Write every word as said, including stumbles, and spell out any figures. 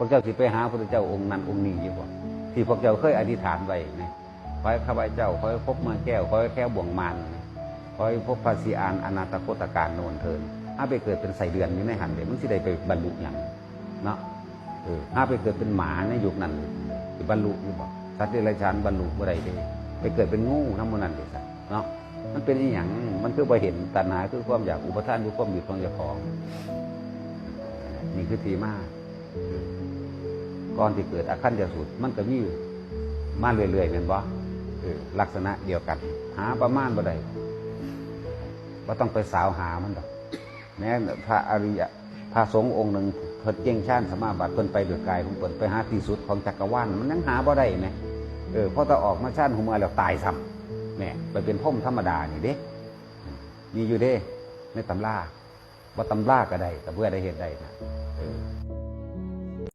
วกเจ้าสิไปหาพระพุทธเจ้าองค์นั้นองค์นี้อยู่บ่ ที่พวกเจ้าเคยอธิษฐานไว้นะ ขอให้ข้าพเจ้า ขอให้พบเมืองแก้ว ขอให้แคล้วบ่วงมาร ขอให้พบพระศรีอานอนาถโคตการโนนเทิน ถ้าไปเกิดเป็นไส้เดือนอยู่ในหันเด้ มันสิได้ไปบรรลุหยังเนาะ เออ ถ้าไปเกิดเป็นหมาในยุคนั้น สิบรรลุอยู่บ่ สัตว์เดรัจฉานบรรลุบ่ได้เด้ ไปเกิดเป็นงูนำหมู่นั้นเด้ซะเนาะ มันเป็นอีหยัง มันคือบ่เห็น ตัณหาคือความอยาก อุปาทานคือความยึดของเจ้าของ นี่คือที่มา ก่อนที่เกิดอาคันธสูตร มันก็มีมาเรื่อยๆ แม่นบ่ เออ ลักษณะเดียวกัน หาประมาณบ่ได้ บ่ต้องไปสาวหามันดอก แม้พระอริยะ พระสงฆ์องค์หนึ่ง เพิ่นเก่งฌานสมาบัติ เพิ่นไปด้วยกายของเพิ่น ไปหาที่สุดของจักรวาล มันยังหาบ่ได้แหม เออ พอแต่ออกมาฌานหัวเมือแล้วตายซ้ำ แหม ไปเป็นพรหมธรรมดานี่เด้ มีอยู่เด้ ในตำรา บ่ตำราก็ได้ ก็เพื่อได้เฮ็ดได้นะ เออ